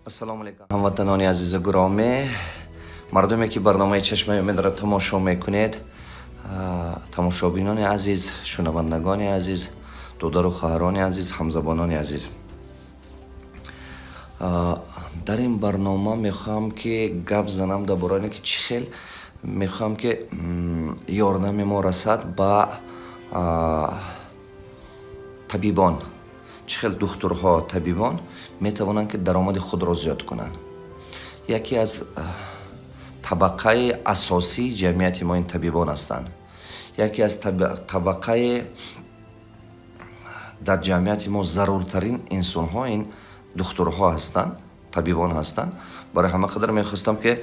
Ассалому алайкум, ҳамватанони азизу гиромӣ, мардуме, ки барномаи «Чашмаи умедро тамошо мекунед, тамошобинони азиз, шунавандагони азиз, додару хоҳарони азиз, ҳамзабонони азиз. Дар ин барнома мехоҳам, ки гап занам дар бораи ки чӣ хел мехоҳам, ки ёрдами мо расад ба табибон, чӣ хел духтурҳо, табибон метавонанд, ки даромади худро зиёд кунанд. Яке аз табақаи асосии ҷамъияти мо ин табибон ҳастанд. Яке аз табақаи дар ҷамъияти мо заруртарин инсонҳо ин духтурҳо ҳастанд, табибон ҳастанд. Барои ҳама қадар мехостам, ки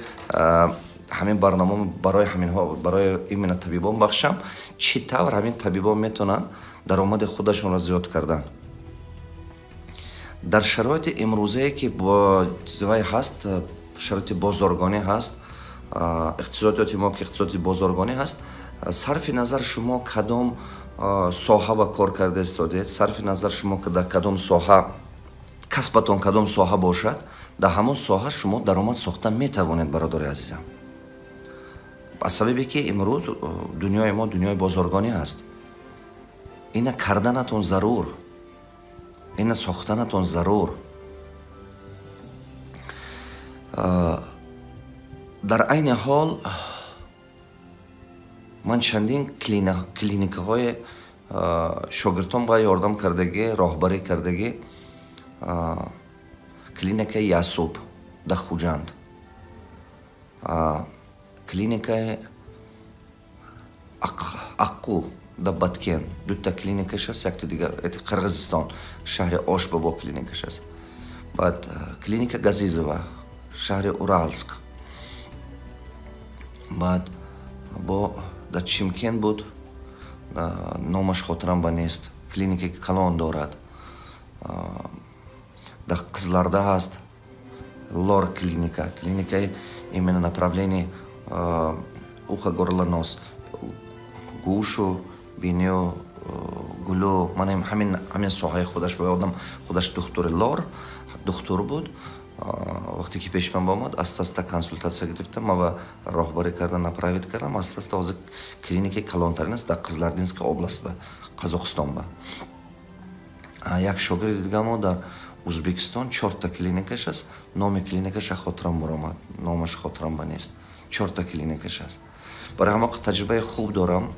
ҳамин барнома барои ҳаминҳо, барои именно табибон бахшам, чӣ тавр ҳамин табибон метавонанд даромади худашонро зиёд кардан дар шароити имрӯзае, ки вай ҳаст, шароити бозоргонӣ ҳаст, иқтисодиёти мо, ки иқтисоди бозоргонӣ ҳаст. Сарфи назар шумо кадом соҳа ба кор карда истодед, сарфи назар шумо дар кадом соҳа, касбатон кадом соҳа бошад, дар ҳамон соҳа шумо даромад сохта метавонед, бародари азизам, аз сабабе ки имрӯз дунёи мо дунёи бозоргонӣ ҳаст. Ина карданатон зарур, ина сохтанатон зарур. Дар айни ҳол ман чандин клиникаҳои шогирдон ба ёрдам кардагӣ, роҳбарӣ кардагӣ: клиникаи Ясуб дар Хуҷанд, клиникаи Аққу дар Баткен, дута клиникаш аст, якта дига Қирғизистон, шаҳри Ош бобо клиникаш аст, баъд клиника Газизова, шаҳри Уралск, баъд бо дар Чимкент буд, номаш хотирам ба нест, клиникаи калон дорад, дар Қизларда ҳаст лор клиника, клиникаи именно направление ухо, горло, нос, гӯшу бинию гулӯ, ман ҳамин соҳаи худаш ба одам, худаш духтури лор, духтур буд. Вақте ки пеши ман омад, аста аста консултатсия гирифтам, ман ба роҳбарӣ карда, направить кардам. Аста аста ҳозир клиникаи калонтарин аст дар Қызылординская область ба, Қазоқистон ба. Як шогирди дигамо дар Узбекистон чорта клиникаш аст, номи клиникаша хотирам буромад, номаш хотирам ба нест, чорта клиникаш аст. Барои ҳама таҷрибаи хуб дорам,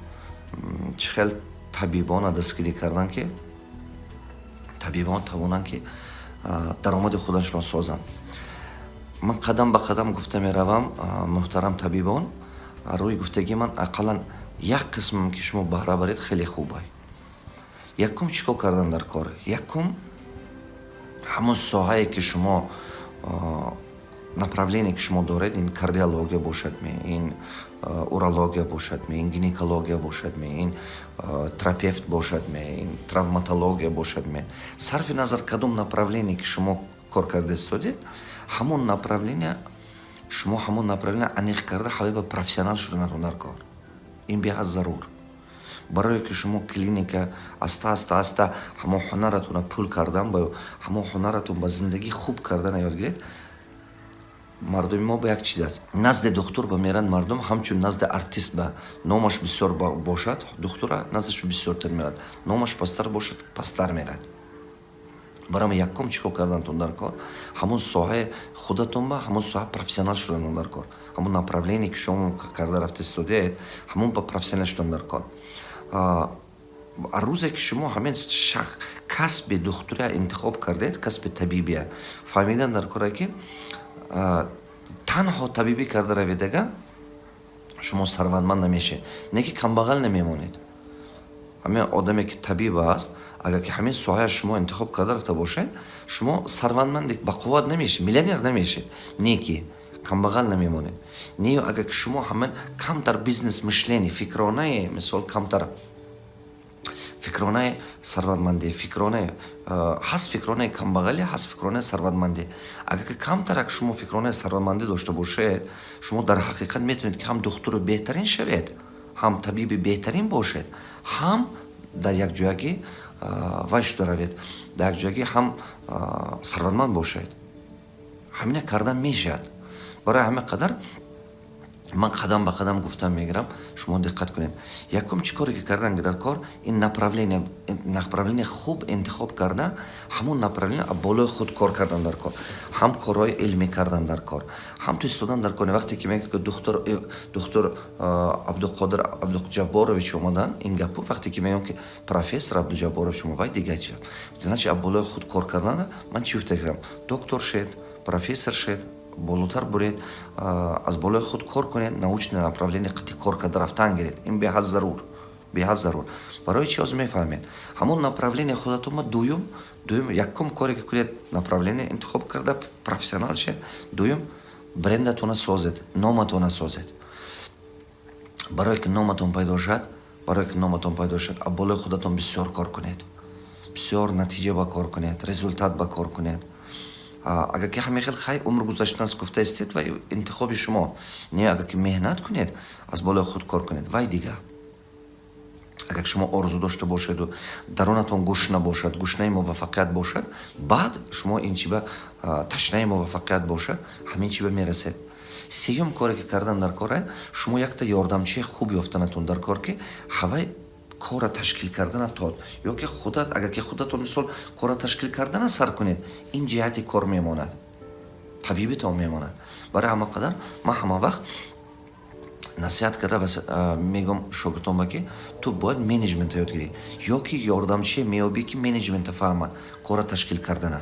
чӣ хел табибона дастгирӣ кардан, ки табибон тавонанд, ки даромади худашро созанд. Ман қадам ба қадам гуфта меравам. Муҳтарам табибон, рӯи гуфтагии ман ақаллан як қисмам, ки шумо баҳра баред, хеле хубай. Якум, чӣ кор кардан дар кор? Якум, ҳамон соҳае, ки шумо, направление, ки шумо доред, ин кардиология бошадме, ин урология бошадме, ин гинекология бошадме, ин терапевт бошадме, ин травматология бошадме, сарфи назар кадом направление, ки шумо кор карда истодед, ҳамон направление шумо, ҳамон направление аниқ карда, ҳавай ба профессионал шуданатон дар кор. Ин беҳад зарур, барое ки шумо клиника аста аста аста ҳамон ҳунаратонро пул кардан, ба ҳамон ҳунаратон ба зиндагӣ хуб кардана ёд гиред. Мардуми мо ба як чиз аст: назди духтур ба меранд мардум ҳамчун назди артист ба. Номаш бисёр бошад, духтура наздаш бисёртар мерад, номаш пасттар бошад, пасттар мерад. Барои якум, чӣ кор кардантон дар кор? Ҳамон соҳаи худатон ба ҳамон соҳа профессионал шуданон дар кор. Ҳамон направление, ки шумо карда рафта истодед, ҳамон ба профессионал шудан дар кор. Рӯзе ки шумо ҳамин касби духтурия интихоб кардед, касби табибия, фаҳмидан дар коре, ки танҳо табибӣ карда раведага, шумо сарватманд намешед, не ки камбағал намемонед. Ҳамин одаме, ки табиб аст, агар ки ҳамин соҳая шумо интихоб карда рафта бошед, шумо сарватманди бақувват намешед, миллионер намешед, не ки камбағал намемонед. Не, агар ки шумо ҳамин камтар бизнес мышление, фикронаи, мисол, камтар фикронаи сарватмандӣ, фикронаи ҳаст, фикронаи камбағалӣ ҳаст, фикронаи сарватмандӣ, агар ки камтарак шумо фикронаи сарватмандӣ дошта бошед, шумо дар ҳақиқат метавонед, ки ҳам духтури беҳтарин шавед, ҳам табиби беҳтарин бошед, ҳам дар якҷоягӣ вай шуда равед, дар якҷоягӣ ҳам сарватманд бошед. Ҳамина кардан мешавад. Барои ҳама қадар ман қадам ба қадам гуфтан мегирам, шумо диққат кунед. Якум, чӣ коре ки кардан дар кор, ин направление хуб интихоб карда, ҳамон направление болои худ кор кардан дар кор, ҳам корҳои илмӣ кардан дар кор, ҳам ту истодан дар кор. Вақте ки мегӯяд, ки духтур Абдуқодир Абдуҷабборович омадан, ин гапу вақте ки мегӯям, ки профессор Абдуҷабборович омад, вай дига чи? Значит, болои худ кор кардан. Ман чӣ гуфта кардам? Доктор шед, профессор шед, болотар буред, аз болои худ кор кунед, научное направление қати кор карда рафтан гиред. Ин беҳад зарур, беҳад зарур. Барои чи? Ҳозир мефаҳмед. Ҳамон направление худатонма дуюм, якум коре ки кунед, направление интихоб карда, профессионал шед. Дуюм, брендатона созед, номатона созед. Барое ки номатон пайдо шад, барое ки номатон пайдо шад, а болои худатон бисёр кор кунед, бисёр натиҷа ба кор кунед, результат ба кор кунед. Агар ки ҳамин хел хай умр гузаштааст гуфта истед, вай интихоби шумо. Не, агар ки меҳнат кунед, аз болои худ кор кунед, вай дига. Агар шумо орзу дошта бошеду дарунатон гушна бошад, гушнаи муваффақият бошад, баъд шумо ин чиба ташнаи муваффақият бошад, ҳамин чиба мерасед. Сеюм коре ки кардан дар кора, шумо якта ёрдамчии хуб ёфтанатон дар кор, ки ҳавай кора ташкил кардана тод ё ки худат. Агар ки худатон, мисол, кора ташкил кардана сар кунед, ин ҷиҳати кор мемонад, табибитон мемонад. Барои ҳама қадар ман ҳама вақт насиҳат карда мегӯм шогирдонба, ки ту бояд менеҷмента ёд гирӣ ё ки ёрдамчие меёбӣ, ки менеҷмента фаҳмад, кора ташкил кардана,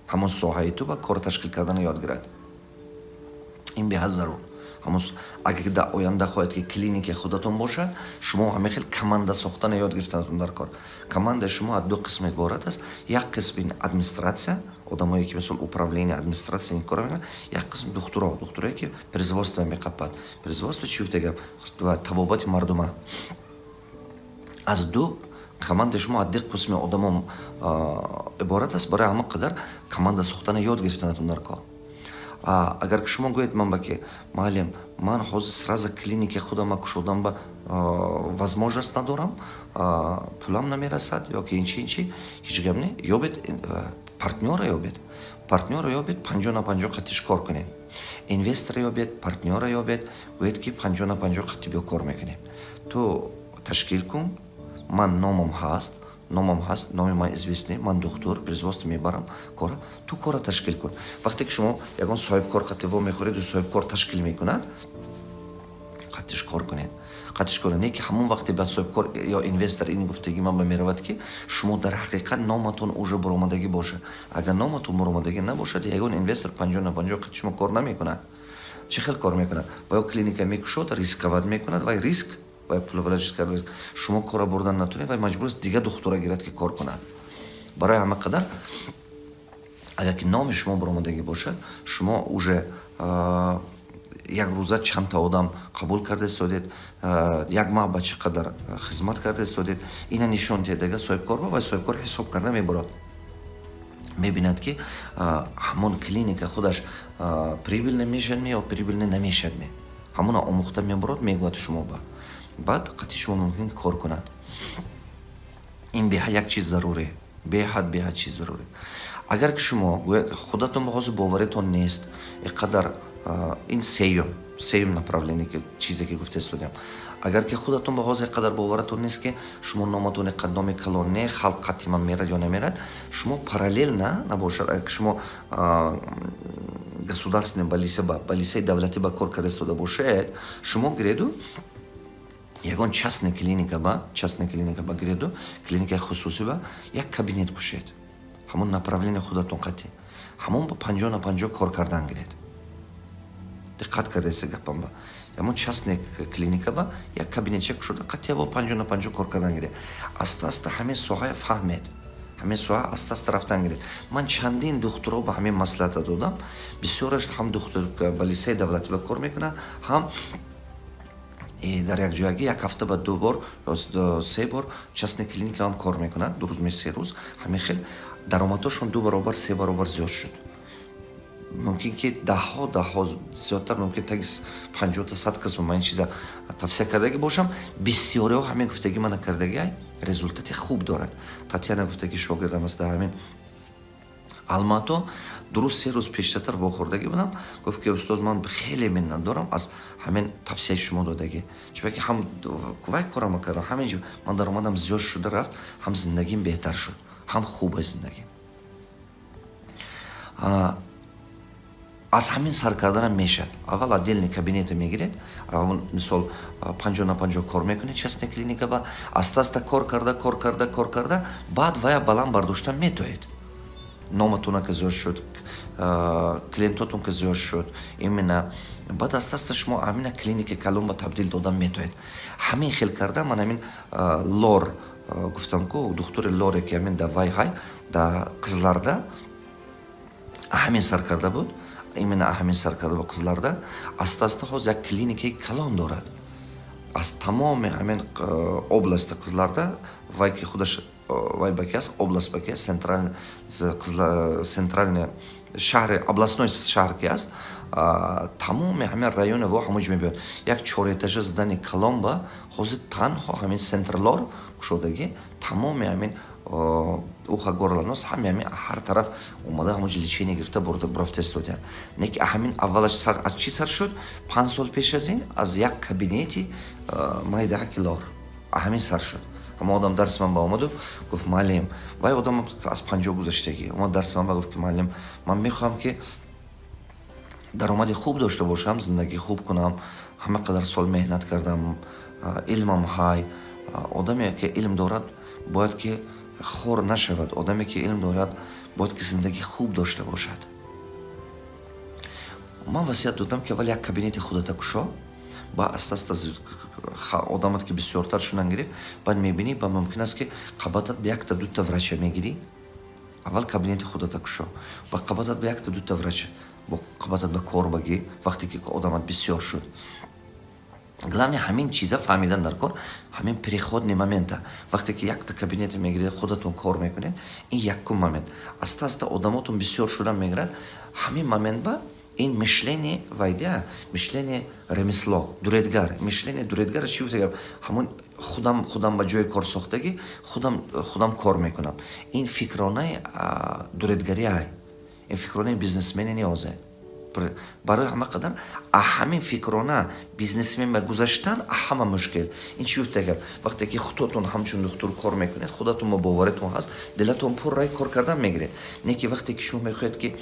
ҳамон соҳаи ту ба кора ташкил кардана ёд гирад. Ин беҳад зарур. Агар дар оянда хоҳед, ки клиникаи худатон бошад, шумо ҳамин хел команда сохтана ёд гирифтанатон дар кор. Командаи шумо аз ду қисм иборат аст: як қисм администратсия, одамое ки, мисол, управление, администратсия ин кора мекунад, як қисм духтуро, духтурое ки производство меқапад. Производство чи гуфта гап? Табобати мардума. Аз ду командаи шумо аз ду қисми одамо иборат аст. Барои ҳама қадар команда сохтана ёд гирифтанатон дар кор. Агар шумо гӯед ман ба, ки муаллим, ман ҳозир сразу клиникаи худама кушодам ба возможность надорам, пулам намерасад ё ки инчи, инчи, ҳеҷ гап не. Ёбед партнёра, ёбед партнёра, ёбед, 50 на 50 қатиш кор кунед. Инвестора ёбед, партнёра ёбед, гӯед, ки 50 на 50 қатӣ биё кор мекунем, ту ташкил кун, ман номам ҳаст, номам ҳаст, номи ман известный, ман духтур, производство мебарам кора, ту кора ташкил кун. Вақте ки шумо ягон соҳибкор қатӣ вомехӯреду соҳибкор ташкил мекунад, қатиш кор кунед, қатиш кор. Не ки ҳамон вақте ба соҳибкор ё инвестор ин гуфтагӣ ман ба меравад, ки шумо дар ҳақиқат номатон уже буромадагӣ бошад. Агар номатон буромадагӣ набошад, ягон инвестор 50 на 50 қати шумо кор намекунад. Чӣ хел кор мекунад? Ва ё клиника мекушод, рисковать мекунад, вай риск, вай пул вложить карда, шумо кора бурдан натонед, вай маҷбур аст дига духтура гирад, ки кор кунад. Барои ҳама қадар, агар ки номи шумо буромадагӣ бошад, шумо уже як рӯза чандта одам қабул карда истодед, як маҳ ба чӣ қадар хизмат карда истодед, ина нишон диҳед ага соҳибкор ба, вай соҳибкор ҳисоб карда мебарад, мебинад, ки ҳамон клиника худаш прибыльный мешавад ё прибыльный намешавад. Ҳамона омӯхта мебарад, мегӯяд шумо ба, баъд қатъи шумо мумкин ки кор кунад. Ин беҳад як чиз зарурӣ, беҳад, беҳад чиз зарурӣ. Агар ки шумо гӯяд, худатон ба ҳозир боваритон нест иқадар, ин сеюм направление ки чизе ки гуфта истодем. Агар ки худатон ба ҳозир қадар боваратон нест, ки шумо номатон иқадр номи калон не, халқ қатъи мерад ё намерад, шумо параллельно набошад, агар ки шумо государственный больница ба, больницаи давлатӣ ба кор карда истода бошед, шумо гиреду ягон частная клиника ба гиреду, клиникаи хусусӣ ба як кабинет кушед, ҳамон направление худатон қатъи, ҳамон ба 50 на 50 кор кардан гиред. Диққат кардаеса гапам ба? Ҳамон частная клиника ба як кабинетча кушода, қатъияво 50 на 50 кор кардан гиред. Аста аста ҳамин соҳа фаҳмед, ҳамин соҳа аста аста рафтан гиред. Ман чандин духтуро ба ҳамин маслиҳата додам. Бисёраш ҳам духтур больницаи давлатӣ ба кор мекунад, ҳам дар як ҷоягӣ як ҳафта ба ду бор ё се бор частная клиника ҳам кор мекунад, 2 рӯз ме, 3 рӯз. Ҳамин хел даромадҳошон ду баробар, се баробар зиёд шуд. Мумкин ки даҳҳо, даҳҳо зиёдтар, мумкин таги 50-та, 100 кас ман ин чиза тавсия кардагӣ бошам. Бисёриҳо ҳамин гуфтагӣ мана кардагиай, результати хуб дорад. Татьяна гуфтагӣ шогирдам аст, дар ҳамин Алмато 2 рӯз, 3 рӯз пештартар вохӯрдагӣ будам. Гуфт, ки устод, ман хеле миннат дорам аз ҳамин тавсияи шумо додагӣ, чунки ҳам вай корама кардам, ҳамин ман даромадам зиёд шуда рафт, ҳам зиндагим беҳтар шуд, ҳам хуба зиндагим. Аз ҳамин сар карданам мешавад. Аввал отдельный кабинете мегиред, мисол, 50 на 50 кор мекунед частная клиника ба, аста аста кор карда, кор карда, кор карда, баъд вая баланд бардошта метоед. Номатона ка зиёд шуд, клиентотон ка зиёд шуд, именно баъд аста аста шумо ҳамина клиника калон ба табдил додан метоед. Ҳамин хел карда ман ҳамин лор гуфтам ку, духтури лоре, ки ҳамин да вай ҳай да Қызылорда ҳамин сар карда буд, именно ҳамин сар карда буд Қызылорда, аста аста ҳозир як клиникаи калон дорад. Аз тамоми ҳамин области Қызылорда, вай ки худаш вай баки аст, область баки аст, центральный шаҳри, областной шаҳр ки аст, тамоми ҳамин райони во ҳамонҷо мебиёд. Як чорэтажа здани калон ба ҳозир танҳо ҳамин центр ЛОР кушодагӣ, тамоми ҳамин ухо, горло, нос, ҳами ҳами ҳар тараф омада, ҳамонҷо лечение гирифта бурафта истодиян. Не ки ҳамин аввалаш сар аз чӣ сар шуд? 5 сол пеш аз ин аз як кабинети майдаҳаки лор ҳамин сар шуд. Ҳама одам дарси ман ба омаду гуфт: «Муаллим», вай одам аз 50 гузаштагӣ, омад дарси ман ба, гуфт, ки муаллим, ман мехоҳам, ки даромади хуб дошта бошам, зиндагӣ хуб кунам, ҳама қадар сол меҳнат кардам, илмам ҳай. Одаме ки илм дорад, бояд ки хор нашавад, одаме ки илм дорад, бояд ки зиндагӣ хуб дошта бошад. Ман васият додам, ки аввал як кабинети худата кушо, ба аста аста одамат ки бисёртар шудан гирифт, баъд мебинӣ, ба мумкин аст, ки қабатат ба якта дута врача мегирӣ. Аввал кабинети худата кушо, ба қабатат ба якта дута врач бо қабатат ба кор багӣ, вақте ки одамат бисёр шуд. Главное, ҳамин чиза фаҳмидан дар кор, ҳамин переходный момента, вақте ки якта кабинете мегиред, худатон кор мекунед, ин якум момент, аста аста одамотон бисёр шудан мегирад. Ҳамин момент ба ин мышление вайдя, мышление ремесло, дуредгар, мышление дуредгара чӣ гуфта, ҳамон худам худам ба ҷои кор сохтагӣ, худам худам кор мекунам, ин фикронаи дуредгарӣ, ин фикронаи бизнесмени ниёзе. Барои ҳама қадар ҳамин фикрона бизнесмен ба гузаштан ҳама мушкил. Ин чӣ гуфта гап? Вақте ки худатон ҳамчун духтур кор мекунед, худатон бо боваритон ҳаст, дилатон пурраи кор кардан мегиред. Не ки вақте ки шумо мехоҳед, ки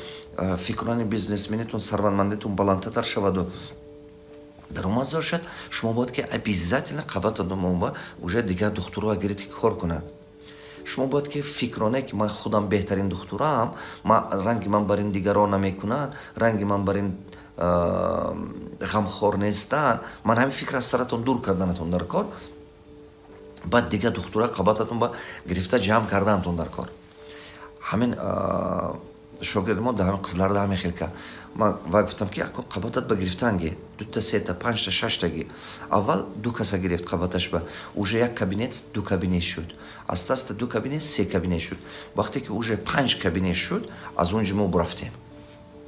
фикрони бизнесменитон, сарватмандитон баландтар шаваду даромад зиёд шавад, шумо бояд ки обязательно қабататон уже дигар духтурҳо гиред, ки кор кунанд. Шумо бояд ки фикронае, ки ман худам беҳтарин духтурам, ман ранги ман бар ин дигарон намекунанд, ранги ман бар ин ғамхор нестанд, ман ҳамин фикр аз саратон дур карданатон дар кор, баъд дигар духтура қабататон ба гирифта ҷамъ карданатон дар кор. Ҳамин шогирди мо дар ҳамин Қызылорда ҳамин хел кард. Ман вай гуфтам, ки ако қабатат ба гирифтанги дута, сета, панҷта, шаштаги. Аввал ду каса гирифт қабаташ ба, уже як кабинет ду кабинет шуд, аста аста ду кабинет се кабинет шуд. Вақте ки уже панҷ кабинет шуд, аз он ҷо мо бурафтем,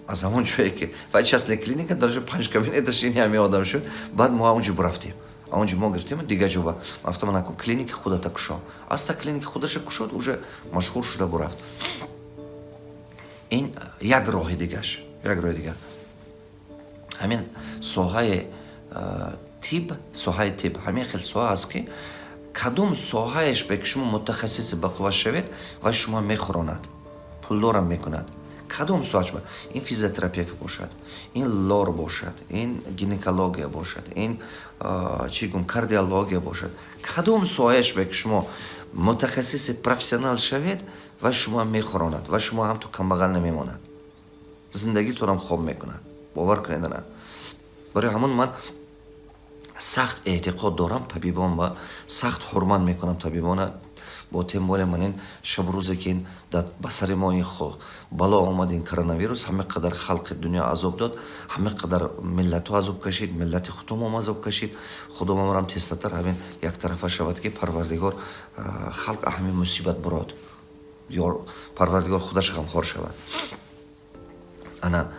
аз ҳамон ҷое ки вай частная клиника даже панҷ кабинеташ ин ҳами одам шуд. Баъд мо он ҷо бурафтем, он ҷо мо гирифтему дигар ҷо ба ман гуфтам: «Накун, клиники худата кушо». Аста клиники худаша кушод, уже машҳур шуда бурафт. Ин як роҳи дигаш, як роҳи дигар ҳамин соҳаи тиб. Соҳаи тиб ҳамин хел соҳа аст, ки кадом соҳаеш бе ки шумо мутахассиси бақувват шавед, вай шумо мехӯронад, пулдорам мекунад. Кадом соҳаш, ин физиотерапевт бошад, ин лор бошад, ин гинекология бошад, ин чӣ гум, кардиология бошад, кадом соҳаеш бе ки шумо мутахассиси профессионал шавед, вай шумо мехӯронад ва шумо ҳам ту камбағал намемонад, зиндагитонам хоб мекунад, бовар кунед. На, барои ҳамон ман сахт эътиқод дорам табибон ва сахт ҳурмат мекунам табибона. Бо тем более ман ин шабу рӯзе ки ин ба сари мо ин бало омад, ин коронавирус, ҳама қадар халқи дунё азоб дод, ҳама қадар миллатҳо азоб кашид, миллати худумом азоб кашид. Худо мамарам тезтар ҳамин яктарафа шавад, ки Парвардигор халқ ҳамин мусибат бурод, ё Парвардигор худаш ғамхор шавад. Ана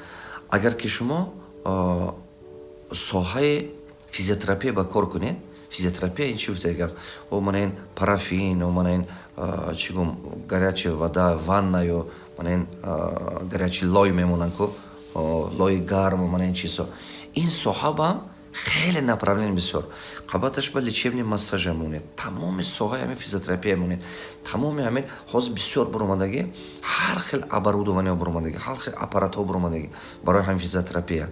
агар ки шумо соҳаи физиотерапия ба кор кунед, Физиотерапия ин чи гуфта гап? О, мана ин парафин, о, мана ин, чӣ гум, горячая вода, ванна, ё мана ин горячий лой мемонанд ку, лои гарму, мана ин чизҳо. Ин соҳабам хеле направление бисёр. Қабаташ ба лечебный массажа монед, тамоми соҳаи ҳамин физиотерапия монед, тамоми ҳамин ҳозир бисёр буромадагӣ, ҳар хел оборудование буромадагӣ, ҳар хел аппаратҳо буромадагӣ барои ҳамин физиотерапия.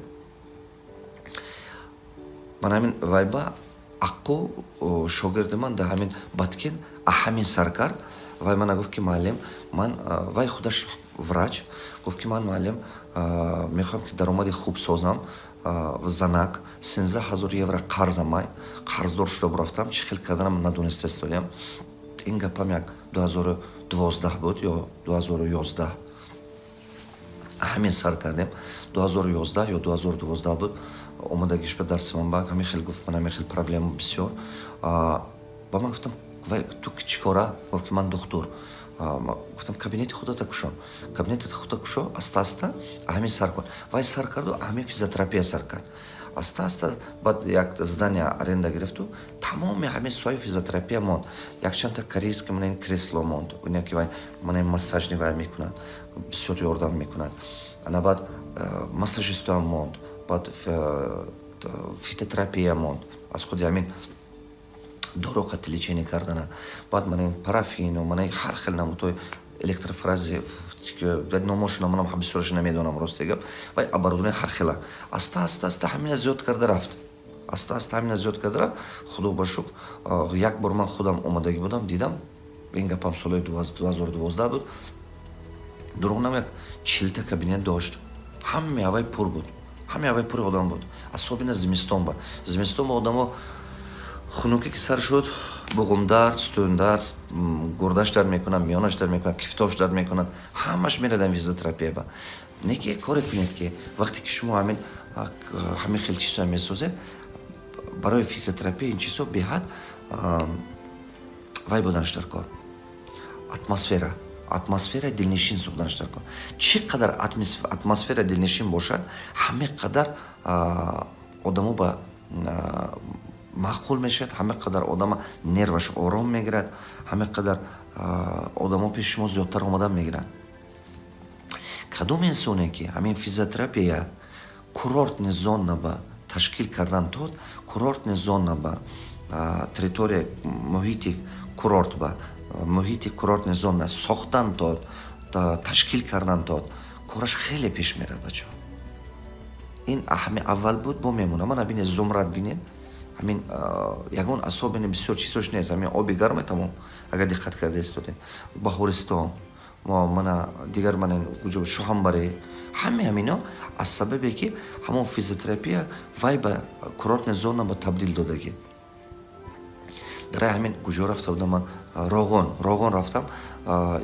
Ман ҳамин вайба аққу шогирди ман дар ҳамин Баткен ҳамин сар кард. Вай мана гуфт, ки муаллим, ман, вай худаш врач, гуфт, ки ман, муаллим, мехоҳам, ки даромади хуб созам. Занак 13 000 евро қарзамай, қарздор шуда бурафтам, чӣ хел карданам надониста истодиям. Ин гапам як 2012 буд ё 2011, ҳамин сар кардем, 2011 ё 2012 буд. Омадагиш ба дарси ман ба ҳамин хел гуфт: ман ҳамин хел проблема бисёр. Ба ман гуфтам: вай ту чӣ кора? Гуфт, ки ман духтур. Гуфтам: кабинети худата кушо, кабинети худата кушо, аста аста ҳамин сар кун. Вай сар карду ҳамин физиотерапия сар кард аста аста. Баъд як здание аренда гирифту тамоми ҳамин соҳаи физиотерапия монд, якчандта корейский мана ин кресло монд, ине ки вай мана ин массажни вай мекунад, бисёр ёрдам мекунад. Ана баъд массажистоам монд, баъд фитотерапия монд, аз худи ҳамин дору қати лечение кардана, баъд мана ин парафину, мана ҳар хел намудҳои электрофорез, номошона манам бисёраш намедонам, росте гап. Вай оборудование ҳар хела аста аста аста ҳамина зиёд карда рафт, аста аста ҳамина зиёд карда рафт. Худо ба шукр, як бор ман худам омадагӣ будам, дидам. Ин гапам соли 2012 буд. Дурӯғ нам, як 40-та кабинет дошт, ҳамаи авай пур буд, ҳамаи авай пури одам буд. Особенно зимистон ба, зимистон ба одамо хунукӣ ки сар шуд, буғумдард, сутундард, гурдаш дард мекунад, миёнаш дард мекунад, кифтош дард мекунад, ҳамаш мерадан физиотерапия ба. Не ки коре кунед, ки вақте ки шумо ҳамин хел чизҳо месозед барои физиотерапия, ин чизҳо беҳад вай буданаш дар кор, атмосфера дилнишин сохтанаш дар кор. Чӣ қадар атмосфера дилнишин бошад, ҳаме қадар одамо ба маъқул мешавад, ҳаме қадар одама нерваш ором мегирад, ҳаме қадар одамо пеши шумо зиёдтар омадан мегиранд. Кадом инсоне ки ҳамин физиотерапия курортный зона ба ташкил кардан тод, курортный зона ба, территория, муҳити курорт ба, муҳити курортный зона сохтан тод, ташкил кардан тод, кораш хеле пеш мерад, бачаҳо. Ин ҳами аввал буд, бо мемона. Мана бинед, Зумрад бинед, ҳамин ягон особенный бисёр чизош нест, ҳамин оби гарме, тамом. Агар диққат карда истодем, Баҳористон, мана дигар, мана куҷо, Шоҳамбарӣ, ҳами ҳамино аз сабабе ки ҳамон физиотерапия вай ба курортная зона ба табдил додагӣ. Дар ҳамин куҷо рафта будам ман, Роғон рафтам,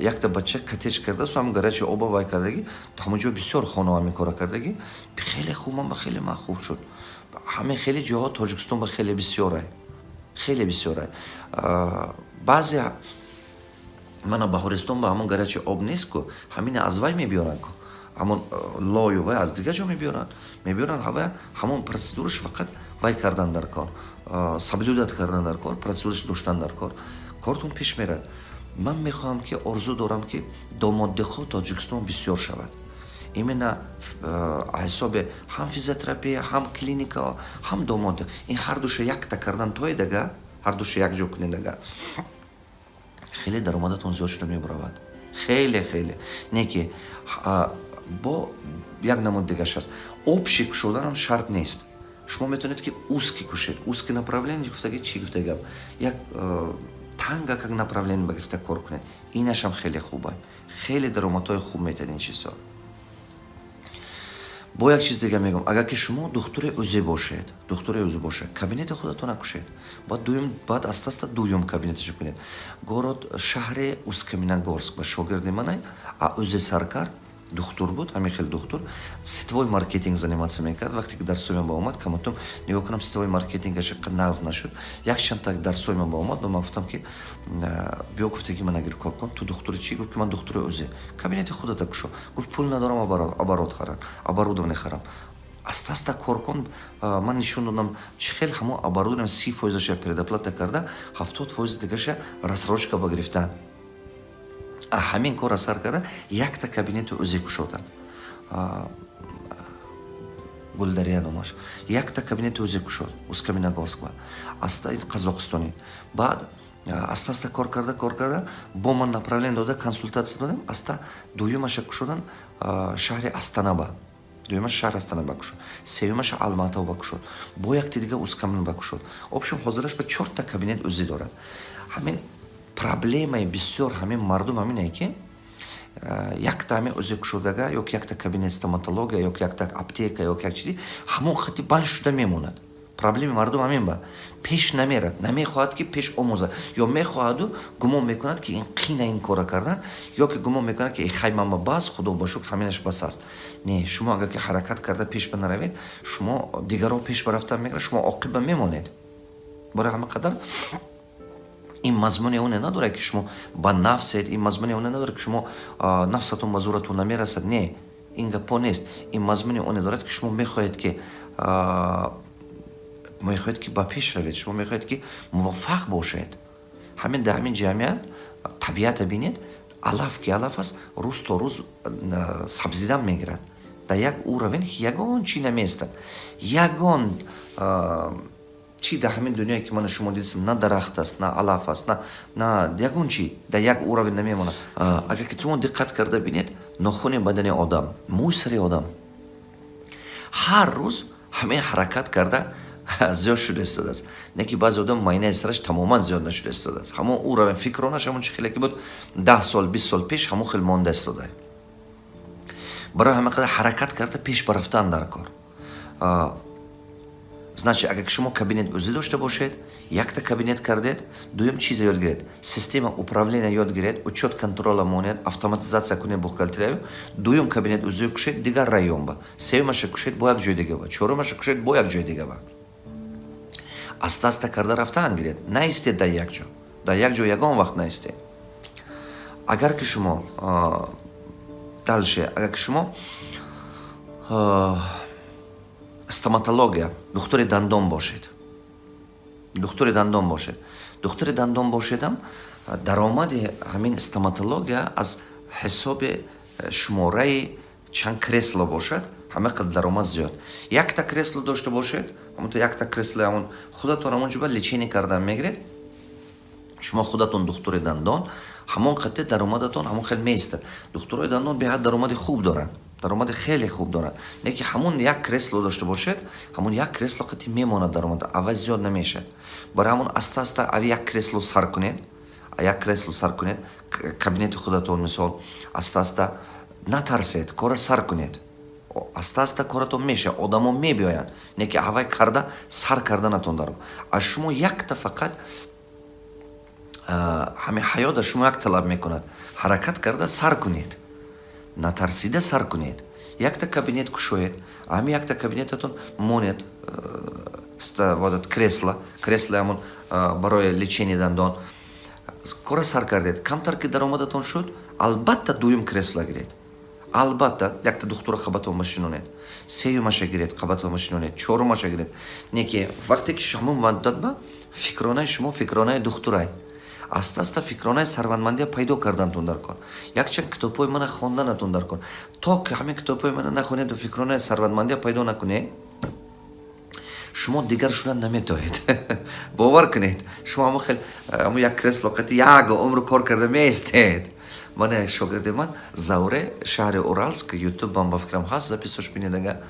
якта бача коттедж кардааст, ҳам горячий оба вай кардагӣ, ҳамон ҷо бисёр хона ҳамин кора кардагӣ, хеле хуб, ман ба хеле ман хуб шуд. Ҳамин хеле ҷоҳо Тоҷикистон ба хеле бисёрай, хеле бисёрай. Баъзе мана Баҳористон ба ҳамон горячий об нест ку, ҳамина аз вай мебиёранд ку, ҳамон лою вай аз дигар ҷо мебиёранд. Ҳава ҳамон процедураш фақат вай кардан дар кор, соблюдать кардан дар кор, процедураш доштан дар кор, кортон пеш мерад. Ман мехоҳам ки, орзу дорам, ки дом отдыхо Тоҷикистон бисёр шавад, именно ҳисоби ҳам физиотерапия, ҳам клиника, ҳам дом отдых. Ин ҳардуша якта кардан тоедага, ҳардуша якҷо кунедага, хеле даромадатон зиёд шуда мебаравад, хеле хеле. Не ки бо як намуд дигаш аст, общий кушоданам шарт нест. Шумо метавонед, ки узкий кушед. Узкий направление гуфтаги чӣ гуфта гап? Як танга как направление ба гирифта кор кунед, инашам хеле хуба, хеле даромадҳои хуб метиҳад ин чизҳо. Бо як чиз дига мегӯям: агар ки шумо духтури УЗИ бошед, духтури УЗИ бошед, кабинети худатона кушед, баъд дуюм, баъд аста аста дуюм кабинеташо кунед. Город, шаҳри Усть-Каменогорск ба шогирди манай, а УЗИ сар кард, духтур буд, ҳамин хел духтур, сетевой маркетинг заниматься мекард. Вақте ки дарсои ман ба омад, каматум нигоҳ кунам, сетевой маркетингаш нағз нашуд. Якчандта дарсои ман ба омад, ба ман гуфтам, ки биё, гуфтаги ман агир кор кун. Ту духтури чӣ? Гуфт, ки ман духтури УЗИ. Кабинети худата кушо. Гуфт: пул надорам оборот харам, оборудование харам. Аста аста кор кун. Ман нишон додам, чӣ хел ҳамон оборудование 30 фоизаша предоплата карда, 70 фоизи дигаша рассрочка ба гирифтан. Ҳамин корра сар карда, якта кабинети ӯзе кушодан. Гулдария номаш. Якта кабинети ӯзе кушод Усть-Каменогорск ба, аста қазоқистонӣ. Баъд аста аста кор карда, кор карда, бо ман направление дода, консультатсия додем, аста дуюмаша кушодан шаҳри Астанаба. Дуюмаш шаҳри Астана ба кушод, сеюмаша Алмато ба кушод, бо якти дига Ускамен ба кушод. Общем, ҳозираш ба чорта кабинет ӯзӣ дорад. Ҳамин проблемаи бисёр ҳамин мардум ҳамине, ки якта ҳамин ӯзи кушодага ё якта кабинет стоматология, ё якта аптека, ё як чизи, ҳамон хати банд шуда мемонад. Проблеми мардум ҳамин ба пеш намерад, намехоҳад, ки пеш омӯзад, ё мехоҳаду гумон мекунад, ки ин қина, ин кора кардан, ё ки гумон мекунад, ки хай, ман бас, худо ба шукр, ҳаминаш бас аст. Не, шумо агар ки ҳаракат карда пеш ба наравед, шумо дигарро пеш ба рафтан мегирад, шумо оқиба мемонед. Барои ҳама қадар ин мазмуни оне надорад, ки шумо ба нафсед, ин мазмуни оне надорад, ки шумо нафсатон ба зӯратон намерасад. Не, ин гапҳо нест. Ин мазмуни оне дорад, ки шумо мехоҳед, ки ба пеш равед, шумо мехоҳед, ки муваффақ бошед. Ҳамин дар ҳамин ҷамъият, табиата бинед, алаф ки алаф аст, рӯз то рӯз сабзидан мегирад. Дар як уровень ягон чӣ намеистад, ягон чӣ дар ҳамин дунёе, ки мана шумо дидистам, на дарахт аст, на алаф аст, на ягон чӣ дар як уровень намемонад. Агар ки шумо диққат карда бинед, нохуни бадани одам, мӯи сари одам ҳар рӯз ҳамин ҳаракат карда зиёд шуда истодааст. Не ки баъзе одам майнаи сараш тамоман зиёд нашуда истодааст, ҳамон уровень фикронаш ҳамон чӣ хеле ки буд 10 сол, 20 сол пеш, ҳамон хел монда истода. Барои ҳама қадар ҳаракат карда пеш ба рафтан дар кор. Значит, агар шумо кабинет ӯзӣ дошта бошед, якта кабинет кардед, дуюм чиза ёд гиред: система управления ёд гиред, учет контроля монед, автоматизация кунед бухгалтерияю. Дуюм кабинет ӯзӣ кушед дигар район ба, сеюмаша кушед бо як ҷои дига ба, чорумаша кушед бо як ҷои дига ба. Аста аста карда рафтан гиред, наистед дар як ҷо, дар як ҷо ягон вақт наистед. Агар ки шумо дальше, агар ки шумо стоматология, духтури дандон бошед, духтури дандон бошедам, даромади ҳамин стоматология аз ҳисоби шумораи чанд кресло бошад, ҳама қадр даромад зиёд. Якта кресло дошта бошед, ҳамонто якта кресло, ҳамон худатон ҳамон ҷо ба лечение кардан мегиред, шумо худатон духтури дандон, ҳамон қадре даромадатон ҳамон хел меистад. Духтурои дандон беҳад даромади хуб доранд, даромади хеле хуб доранд. Не ки ҳамон як кресло дошта бошед, ҳамон як кресло қати мемонад даромад, аввал зиёд намешавад. Барои ҳамон аста аста ав як кресло сар кунед, як кресло сар кунед, кабинети худатон мисол, аста аста, натарсед, кора сар кунед. Аста аста коратон мешавад, одамо мебиёянд. Не ки аввай карда сар карданатон дар аз шумо якта фақат ҳамин ҳаёт аз шумо як талаб мекунад: ҳаракат карда сар кунед, натарсида сар кунед. Якта кабинет кушоед, ҳамин якта кабинетатон монед кресло, кресло ҳамон барои лечение дандон. Кора сар кардед, камтар ки даромадатон шуд, албатта дуюм кресло гиред, албатта якта духтура қабатон машинонед, сеюмаша гиред, қабатон машинонед, чорумаша гиред. Не ки вақте ки ҳамон муддат ба фикронаи шумо фикронаи духтурай, аста аста фикронаи сарватмандия пайдо кардантон дар кор, якчанд китобҳои мана хонданатон дар кор. То ки ҳамин китобҳои мана нахонеду фикронаи сарватмандия пайдо накунед, шумо дигар шудан наметоҳед. Бовар кунед, шумо ҳамон хел ҳамон як кресло қати як умр кор карда меистед. Ман як шогирди ман, Зауре, шаҳри Уралск, Ютубам ба фикрам ҳаст, записош бинедага.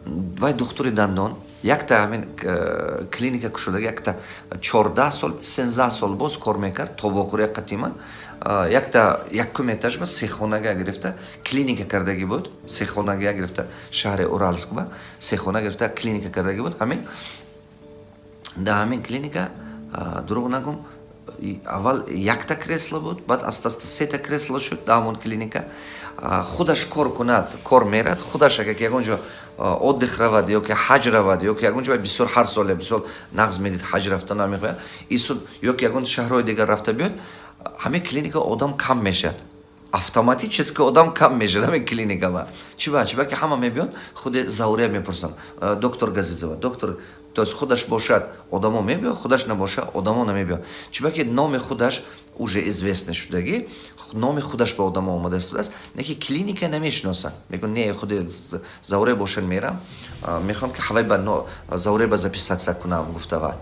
Вай духтури дандон, якта ҳамин клиника кушода, якта 14 сол, 13 сол боз кор мекард то вохӯрия қатиман. Якта якум этаж ба сехонага гирифта клиника кардагӣ буд, сехонага гирифта, шаҳри Уралск ба сехона гирифта клиника кардагӣ буд. Ҳамин дар ҳамин клиника, дурӯғ нагум, аввал якта кресло буд, баъд аста аста сета кресло шуд. Дар ҳамон клиника худаш кор кунад, кор мерад худаш. Агар ки ягон ҷо отдых равад ё ки ҳаҷ равад, ё ки ягон ҷо, бисёр ҳар соле бисёр нағз медид ҳаҷ рафта намехоҳад ису, ё ки ягон шаҳрҳои дигар рафта биёд, ҳамин клиника одам кам мешавад. Автоматически одам кам мешад ҳамин клиникава. Чиба? Чиба ки ҳама мебиён, худи Заурия мепурсанд, доктор Газизова, доктор. То есть худаш бошад, одамо мебиёд, худаш набошад, одамо намебиёд. Чиба ки номи худаш уже известный шудагӣ, номи худаш ба одамо омада истодааст, не ки клиника намешиносанд. Мегӯ, не, худи Заурия бошад, мерам, мехоҳам, ки ҳавай ба Заурия ба записаться кунам, гуфтава.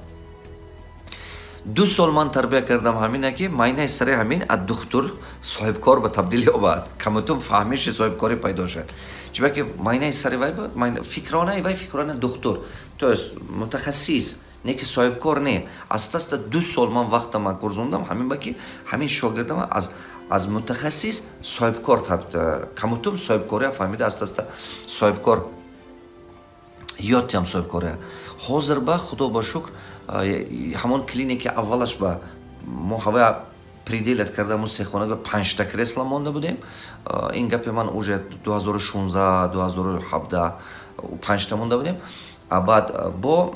2 сол ман тарбия кардам ҳамина, ки майнаи сари ҳамин аз духтур соҳибкор ба табдил ёбад, камутум фаҳмиши соҳибкорӣ пайдо шуд. Чиба ки майнаи сари вай, фикронаи вай фикронаи духтур, то есть мутахассис не, ки соҳибкор не. Аста аста 2 сол ман вақта ман гурзондам ҳамин ба, ки ҳамин шогирдама аз мутахассис соҳибкор, камутум соҳибкория фаҳмида, аста аста соҳибкор ёдтиам соҳибкория. Ҳозир ба Худо ба шукр, ҳамон клиники аввалаш ба мо ҳава переделать карда, мо сехона панҷта кресла монда будем. Ин гапи ман уже 2016, 2017, панҷта монда будем. А баъд бо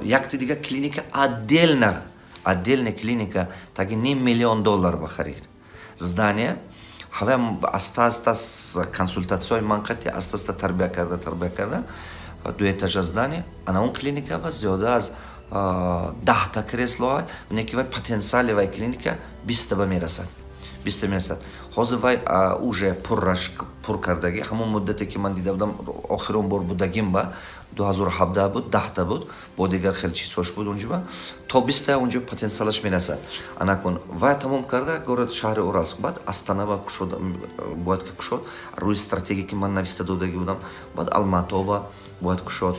якти дига клиника, отдельно, отдельная клиника, таги ним миллион доллар ба харид здание. Ҳава аста аста консультатсияҳои ман қати аста аста тарбия карда, тарбия карда, ду этажа здание. Ана он клиника ба зиёда аз 10-та креслоҳа, не ки вай потенсиали вай клиника 20-та ба мерасад, 20-та мерасад. Ҳозир вай уже пурраш пур кардагӣ. Ҳамон муддате ки ман дида будам, охирон бор будагим ба 2017 буд, 10-та буд, бо дигар хел чизҳош буд. Унҷо то 20-та унҷо потенсиалаш мерасад. Анакун вай тамом карда, город, шаҳри Уралск, баъд Астанава кушод, бояд ки кушод, рӯи стратегия ки ман нависта додагӣ будам. Баъд Алматоба бояд кушод.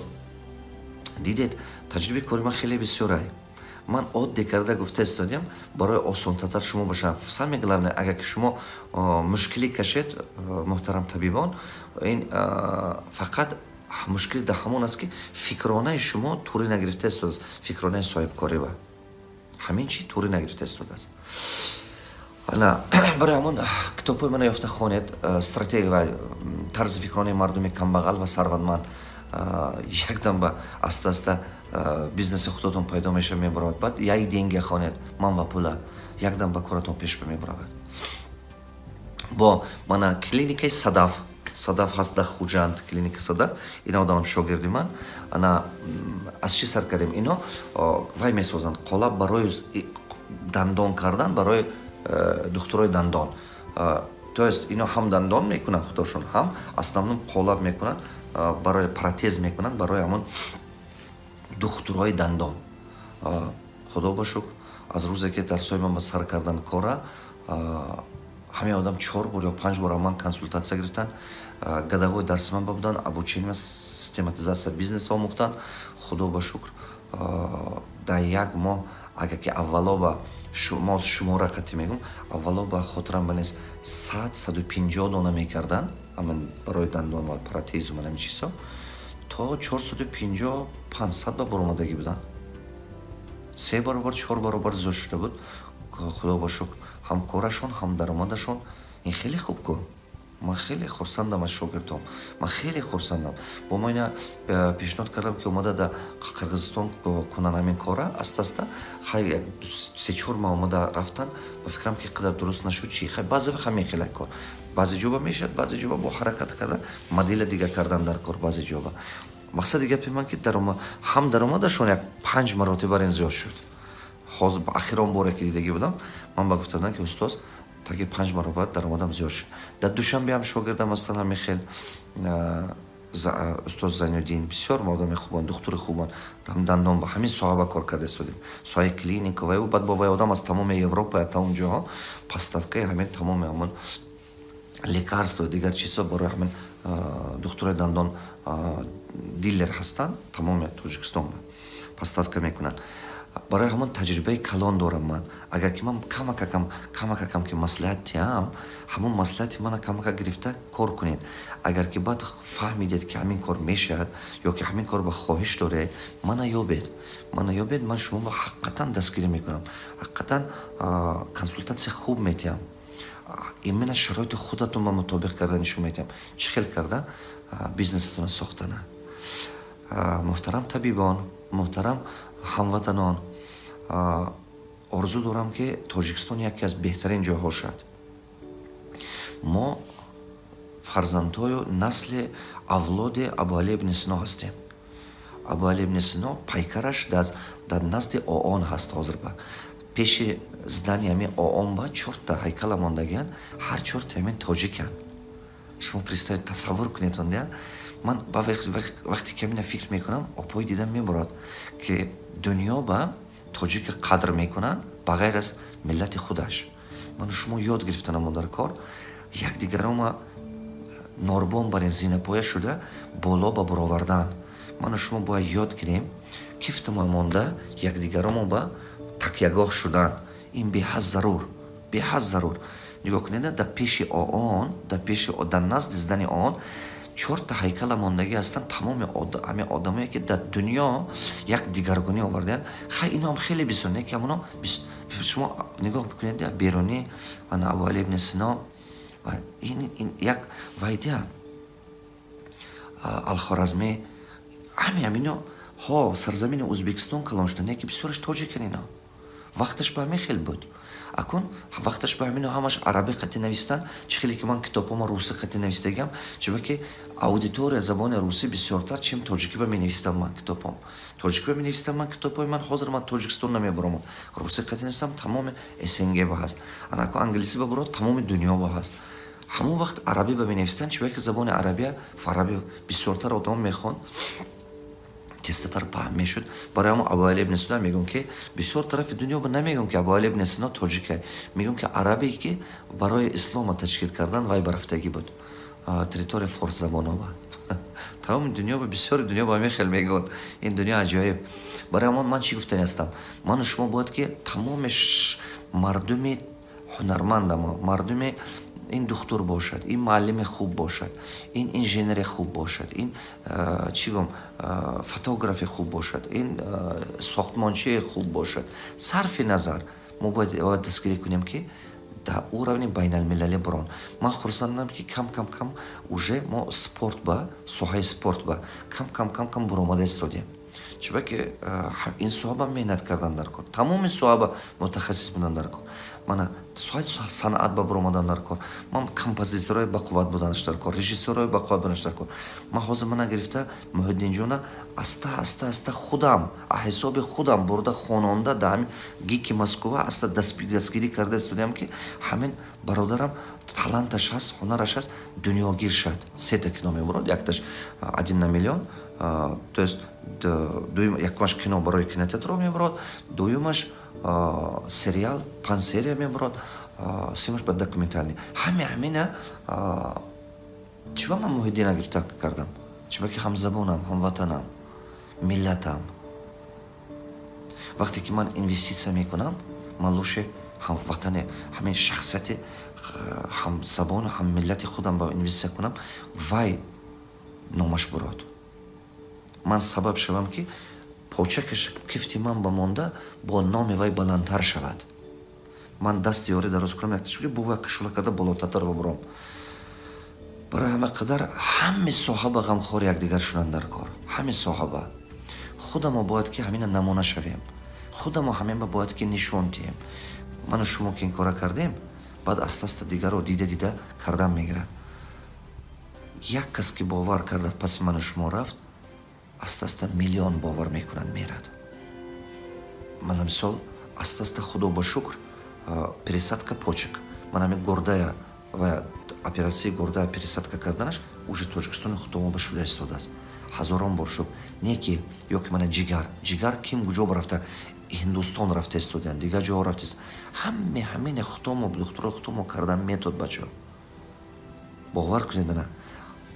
Дидед, таҷрибаи кори ман хеле бисёрай. Ман оддӣ карда гуфта истодиам барои осонтатар шумо бошад. Самое главное, агар ки шумо мушкилӣ кашед, муҳтарам табибон, ин фақат мушкили дар ҳамон аст, ки фикронаи шумо тури нагирифта истодааст, фикронаи соҳибкорӣ ба ҳамин чи тури нагирифта истодааст. Ана барои ҳамон китобҳои мана ёфта хонед: «Стратегия ва тарзи фикронаи мардуми камбағал» ва «Сарватманд». Якдам ба аста аста бизнеси худотон пайдо мешава, мебаравад. Баъд «Я и деньги» хонед, «Ман ва пула», якдам ба коратон пеш мебаравад. Бо мана клиникаи Садаф, Садаф ҳаст дар Хуҷанд, клиника Садаф. Ина одамам шогирди ман. Ана аз чӣ сар кардем? Ино вай месозанд, қолаб барои дандон кардан, барои духтурои дандон. То есть ино ҳам дандон мекунанд худошон, ҳам основном қолаб мекунанд, барои протез мекунанд, барои ҳамон духтурои дандон. Худо ба шукр, аз рӯзе ки дарсҳои ман ба сар кардан кора, ҳамин одам чор бор ё панҷ бор ман консултатсия гирифтанд, годовой дарси ман ба буданд, обучение, систематизация бизнес омӯхтанд. Худо ба шукр, дар як моҳ, агар ки аввало ба мо шумора қатӣ мегӯм, аввало ба хотирам ба нест, 100, 150 дона мекарданд ҳамин барои дандон ва протезу ман ҳамин чизҳо, то 450, 500 ба баромадагӣ буданд. Се баробар, чор баробар зиёд шуда буд. Худо ба шукр, ҳам корашон, ҳам даромадашон. Ин хеле хуб ку. Ман хеле хурсандам аз шогирдом, ман хеле хурсандам. Бо мо ина пешниҳод кардам, ки омада дар Қирғизистон кунан ҳамин кора аста аста. Хай, як се-чор моҳ омада рафтан, ба фикрам, ки қадар дуруст нашуд. Чи хай, баъзе вақт ҳамин хела кор баъзе ҷоба мешавад, баъзе ҷоба бо ҳаракат карда, модела дига кардан дар кор баъзе ҷоба. Мақсади гапи ман, ки ҳам даромадашон як панҷ маротиба бар ин зиёд шуд. Ҳозир ахирон боре ки дидагӣ будам, ман ба гуфта будам, ки устоз, таги панҷ баробар даромадам зиёд шуд. Дар Душанбе ҳам шогирдам ҳастанд ҳамин хел, устоз Зайнуддин, бисёр одами хубанд, духтури хубанд, дандон ба ҳамин соҳа ба кор карда истодем, соҳаи клиника ва баъд бо вай одам аз тамоми Европа, тамом ҷоҳо поставкаи ҳамин тамоми ҳамон лекарство, дигар чизҳо барои ҳамин духтурои дандон дилер ҳастанд, тамоми Тоҷикистон поставка мекунанд. Барои ҳамон таҷрибаи калон дорам ман. Агар ки ман камакакам, камакакам ки маслиҳат диҳам, ҳамон маслиҳати мана камака гирифта кор кунед. Агар ки баъд фаҳмидед, ки ҳамин кор мешавад ё ки ҳамин кор ба хоҳиш доред, мана ёбед, мана ёбед, ман шуморо ҳақиқатан дастгирӣ мекунам, ҳақиқатан консултатсия хуб метиҳам, именно шароити худатон ба мутобиқ карда нишон медиҳам, чӣ хел карда бизнесатонро сохтана. Муҳтарам табибон, муҳтарам ҳамватанон, орзу дорам, ки Тоҷикистон яке аз беҳтарин ҷойҳо шавад. Мо фарзандҳою насли, авлоди Абуали ибни Сино ҳастем. Абуали ибни Сино пайкараш дар назди ООН ҳаст. Ҳозир ба пеши здание ҳамин ООН ба чорта ҳайкала мондагиянд, ҳар чорта ҳамин тоҷиканд. Шумо представить, тасаввур кунед он. Ман вақте ки ҳамина фикр мекунам, обҳои дидам мебурад, ки дунё ба тоҷика қадр мекунанд, ба ғайр аз миллати худаш. Ману шумо ёд гирифтанамо дар кор якдигарома норбон бар ин зинапоя шуда боло ба буровардан. Ману шумо бояд ёд гирем, кифтамо монда якдигаромо ба такягоҳ шудан. Ин беҳад зарур, беҳад зарур. Нигоҳ кунед, дар пеши ООН, дар пеши, дар назди здание ООН чорта ҳайкала мондагӣ ҳастанд, тамоми ҳамин одамое, ки дар дунё як дигаргунӣ овардаянд. Хай, иноам хеле бисёр не, ки ҳамоно шумо нигоҳ бикунед: Берунӣ, Абуали ибни Сино, ин як вайдия, Алхоразмӣ, ҳами ҳамино ҳо сарзамини Ӯзбекистон калон шуда, не ки бисёраш тоҷикан. Ино вақташ ба ҳамин хел буд. Акун вақташ ба ҳамино ҳамаш арабӣ қати навистан. Чӣ хеле ки ман китобҳома русӣ қати навистагиам, чунки аудитория забони русӣ бисёртар, чем тоҷикӣ ба менавистам. Ман китобҳом тоҷикӣ ба менавистам. Ман китобҳои ман ҳозир, ман Тоҷикистон намебаромам, русӣ қати навистам, тамоми СНГ ба ҳаст. Анако англисӣ ба бурод, тамоми дунё ба ҳаст. Ҳамон вақт арабӣ ба менавистанд, чунки забони арабия, фарабӣ бисёртар одам мехонд, тезтар паҳн мешуд. Барои ҳамон Абуали ибни Сино мегӯм, ки бисёр тарафи дунё ба намегӯм, ки Абуали ибни Сино тоҷика, мегӯм, ки арабе, ки барои ислома ташкил кардан вай барафтагӣ буд территория форсзабонова. Тамоми дунё ба, бисёри дунё ба ҳамин хел мегӯн. Ин дунё аҷоиб. Барои ҳамон ман чӣ гуфтани ҳастам? Ману шумо бояд, ки тамоми мардуми ҳунармандамо, мардуми ин духтур бошад, ин муаллими хуб бошад, ин инженери хуб бошад, ин чӣ гум, фотографи хуб бошад, ин сохтмончии хуб бошад, сарфи назар, мо бояд дастгирӣ кунем, ки дар уровни байналмилалӣ бурон. Ман хурсандам, ки кам кам кам уже мо спорт ба, соҳаи спорт ба кам кам кам кам буромада истодем, чунки ин соҳаба меҳнат кардан дар кор, тамоми соҳаба мутахассис будан дар кор. Мана соҳаи санъат ба буромадан дар кор, ман композиторҳои бақувват буданаш дар кор, режиссёрҳои бақувват буданаш дар кор. Ман ҳозир мана гирифта Муҳиддинҷона аста аста аста худам ҳисоби худам бурда хононда, дар ҳамин ГИКи Москва аста дастгирӣ карда истодиам, ки ҳамин бародарам таланташ ҳаст, ҳунараш ҳаст, дунёгир шад. Сета кино мебурад, якташ «Один на миллион», то есть дуюм, якумаш кино барои кинотеатрро мебурад, дуюмаш сериал, панҷ серия мебурад, сеюмаш ба документальный. Ҳами ҳамина чиба ман Муҳиддина гирифта кардам? Чиба ки ҳамзабонам, ҳамватанам, миллатам. Вақте ки ман инвеститсия мекунам, ман лучше ҳамватане, ҳамин шахсияти ҳамзабону ҳаммиллати худам ба инвеститсия кунам, вай номаш бурод, ман сабаб шавам, ки почакаш кифти ман ба монда бо номи вай баландтар шавад. Ман дасти ёрӣ дароз кунам, якташ бо вай кашола карда болотатар бубурам. Барои ҳама қадар ҳами соҳаба ғамхори якдигар шудан дар кор. Ҳами соҳаба худамо бояд, ки ҳамина намуна шавем, худамо ҳамин ба бояд, ки нишон диҳем. Ману шумо ки ин кора кардем, баъд аста аста дигарро дида дида кардан мегирад. Як кас ки бовар карда паси ману шумо рафт, аста аста миллион бовар мекунад, мерад. Мана мисол, аста аста, Худо ба шукр, пересадка почек, ман ҳамин гурдая ва оператсияи гурдая пересадка карданаш уже Тоҷикистони худомо ба шуда истодааст. Ҳазорон бор шукр. Не ки ё ки мана ҷигар, ҷигар ким куҷо рафта, Ҳиндустон рафта истодиянд, дигар ҷоҳо рафта. Ҳаме ҳамине худомо, духтурои худомо кардан метод. Бачо, бовар кунед, ана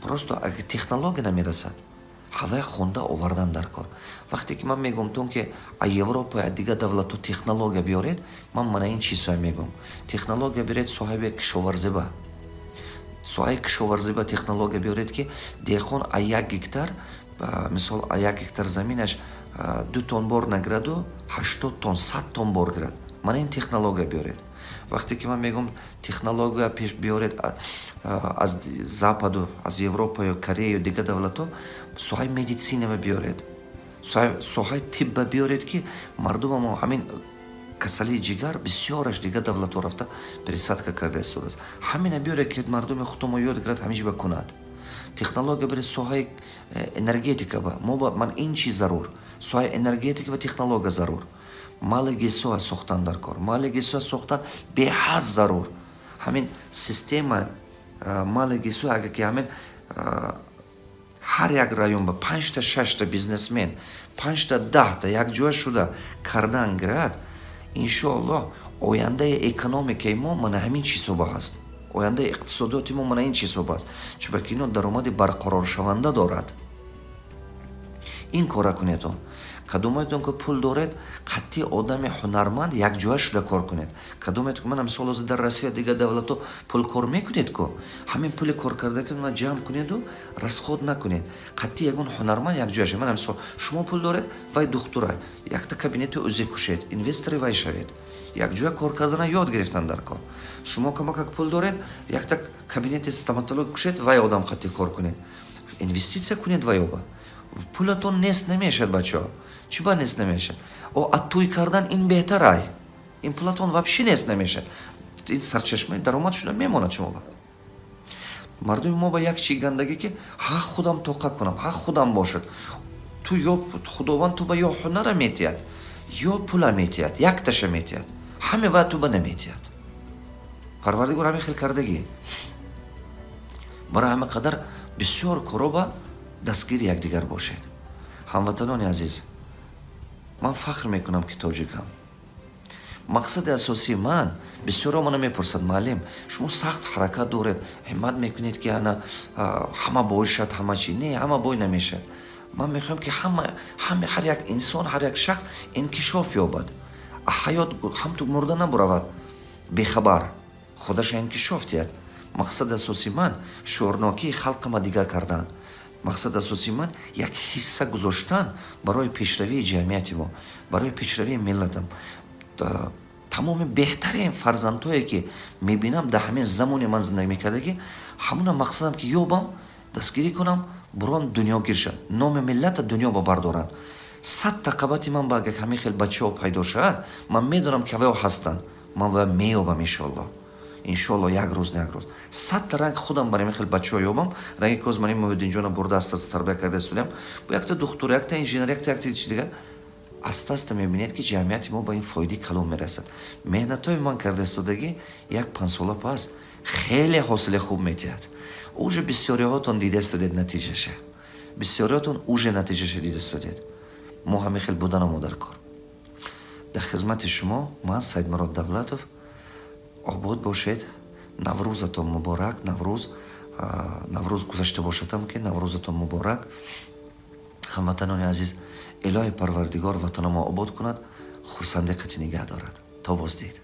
просто агар технология намерасад, ҳавая хонда овардан дар кор. Вақте ки ман мегӯм тон, ки а Европа, а дигар давлатҳо технология биёред, ман мана ин чизҳое мегӯм: технология биёред соҳаи кишоварзиба, соҳаи кишоварзиба технология биёред, ки деҳқон а 1 гектар, мисол, а 1 гектар заминаш 2 тонн бор нагираду, 80 тонн, 100 тонн бор гирад. Мана ин технология биёред. Вақте ки ман мегӯм технология пеш биёред аз Западу, аз Европа ё Корея ё дигар давлатҳо, соҳаи медицинава биёред, соҳаи тибба биёред, ки мардумамо ҳамин Касалии ҷигар бисёраш дигар давлатҳо рафта, пересадка карда истодааст. Ҳамина биёре, ки мардуми худомо ёд гирад, ҳамин чиба кунад. Технология бире, соҳаи энергетика ба мо ба ман ин чиз зарур, соҳаи энергетика ва технология зарур. Малый ГЭСоа сохтан дар кор, малый ГЭСоа сохтан беҳад зарур. Ҳамин система малый ГЭСоа, агар ки ҳамин ҳар як район ба панҷта, шашта бизнесмен, панҷта, 10та якҷоя шуда кардан гирад, иншоаллоҳ, ояндаи экономикаи мо мана ҳамин чизҳо ҳаст. Ояндаи иқтисодиёти мо мана ин чизҳо аст, чунки ино даромади барқароршаванда дорад. Ин кора кунедон. Кадомаетон ки пул доред, қатъи одами ҳунарманд якҷоя шуда кор кунед. Кадомаетон ки, мана мисол, ҳозир дар Россия, дигар давлатҳо пул кор мекунед ку, ҳамин пули кор кардаки ҷамъ кунеду расход накунед. Қатъи ягон ҳунарманд якҷоя шавед. Мана мисол, шумо пул доред, вай духтура, якта кабинети ӯзе кушед, инвестори вай шавед. Якҷоя кор кардана ёд гирифтан дар кор. Шумо камакак пул доред, якта кабинети стоматолог кушед, вай одам қатъи кор кунед, инвеститсия кунед вай оба. Пулатон нест намешавад, бачаҳо. Чӣ ба нест намешавад? О, а тӯй кардан ин беҳтарай. Ин пулатон вообще нест намешавад, ин сарчашмаи даромад шуда мемонад. Шумо ба мардуми мо ба як чи гандагӣ, ки ҳа, худам тоқа кунам, ҳа, худам бошад. Ту ё Худованд ту ба ё ҳунара метиҳад, ё пула метиҳад, якташа метиҳад, ҳаме ва ту ба наметиҳад. Парвардигор ҳамин хел кардагӣ. Барои ҳама қадар бисёр коро ба дастгири якдигар бошед. Ҳамватанони азиз, ман фахр мекунам, ки тоҷикам. Мақсади асосии ман, бисёро мана мепурсад: «Муаллим, шумо сахт ҳаракат доред, ҳиммат мекунед, ки ана ҳама бой шад, ҳама чи». Не, ҳама бой намешавад. Ман мехоҳам, ки ҳама, ҳар як инсон, ҳар як шахс инкишоф ёбад, ҳаёт ҳамту мурда набуравад бехабар, худаша инкишоф диҳад. Мақсади асосии ман шӯрнокии халқама дигар кардан. Мақсади асосии ман як ҳисса гузоштан барои пешравии ҷамъияти мо, барои пешравии миллатам. Тамоми беҳтарин фарзандҳое, ки мебинам, дар ҳамин замоне ман зиндагӣ мекардагӣ, ҳамуна мақсадам, ки ёбам, дастгирӣ кунам, бурон дунёгир шаванд, номи миллата дунё ба бардоранд. 100-та қабати ман ба агар ҳамин хел бачаҳо пайдо шавад, ман медонам, ки аваё ҳастанд, ман бояд меёбам, иншоаллоҳ. Иншоалло, як рӯз, на як рӯз, 100-та ранг худам бар ҳамин хел бачаҳо ёбам. Ранги коз ман ин Муҳиддинҷона бурда, аста аста тарбия карда истодиам, бо якта духтур, якта инженер, якта чи дигар. Аста аста мебинед, ки ҷамъияти мо ба ин фоидаи калон мерасад. Меҳнатҳои ман карда истодагӣ як 5 сола пас хеле ҳосили хуб метиҳад. Уже бисёриҳотон дида истодед натиҷаша, бисёриҳотон уже натиҷаша дида истодед. Мо ҳамин хел буданамо дар кор. Дар хизмати шумо ман Саидмурод Давлатов. Обод бошед, Наврӯзатон муборак. Наврӯз гузашта бошадам, ки Наврӯзатон муборак, ҳамватанони азиз. Илоҳи Парвардигор ватанамо обод кунад, хурсандӣ қатӣ нигаҳ дорад. То боздид.